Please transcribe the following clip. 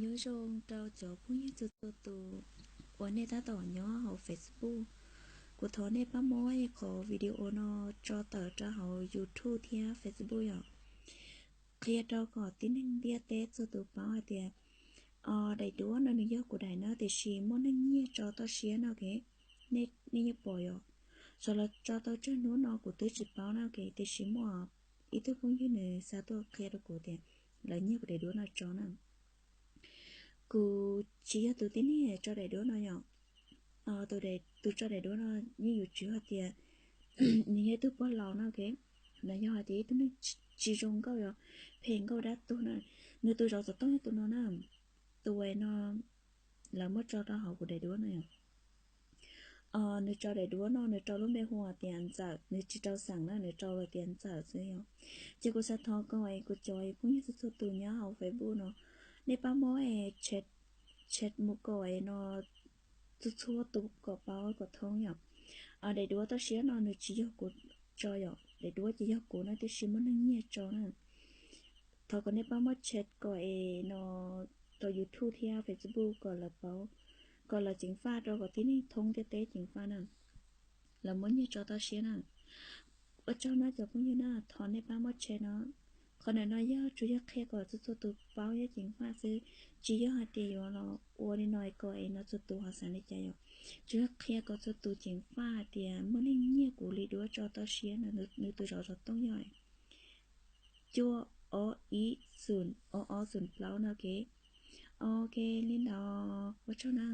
Nyob zoo rau cov phooj ywg txhua txhua tus uas nej tab tom nyob hauv Facebook. Kuv thov nej pab muab qhov video no tso tawm rau hauv YouTube thiab Facebook yom. Qhia rau kom tib neeg ntiaj teb txhua tus paub hais tias, o, daim duab no nws yog kuv daim no tiam sis muaj neeg nyiag tso toj siab no ke. Nej yeej pom yom, sawv los tso tau tsawg hnub no kuv twb tsis paub no ke, tiam sis muaj ib tug phooj ywg nws xa tuaj qhia rau kuv tias lawv nyiag kuv daim duab no tso na. Kuv tsis yog tus tib neeg tso daim duab no yom. Tus tso daim duab no yeej yuav tsum hais tias nws yog ib tug pog laus no ke, los yog hais tias ib tug neeg tsis zoo nkauj, yog phem nkauj dab tuag na. Nws tus zov xov tooj yog tus no na, tus uas no lawv muab tso rau hauv kuv daim duab no yom. Nws tso daim duab no nws rau lub npe hu tias Ntxawm, nws tsis rau xeem na, nws rau tias Ntxawm xwb yom. Ces kuv xav thov kom kuv cov phooj ywg txhua txhua tus nyob hauv Facebook no, nej pab muab tshem mus kom no txhua txhua tus kom paub kom thoob yom. Daim duab toj siab no nws tsis yog kuv tso yom, daim duab ces yog kuv no tiam sis muaj neeg nyiag tso na. Thov kom nej pab muab tshem kom es no rau YouTube thiab Facebook kom lawv paub, kom lawv ceev faj rau kom tib neeg thoob ntiaj teb ceev faj na. Lawv muab nyiag tso toj siab na. Ua tsaug no cov phooj ywg na, thov nej pab muab tshem no. Qhov ntawm no yog tsuas yog qhia kom txhua txhua tus paub thiab ceev faj xwb, tsis yog hais tias yuav los ua li no kom es no txhua tus ho xav li cas yom. Tsuas yog qhia kom txhua tus ceev faj hais tias muaj neeg nyiag kuv li duab tso toj siab no, nws tus zov xov tooj yog cuaj ob ib xoom ob ob xoom plaub no ke. Ok, li ntawd ua tsaug na.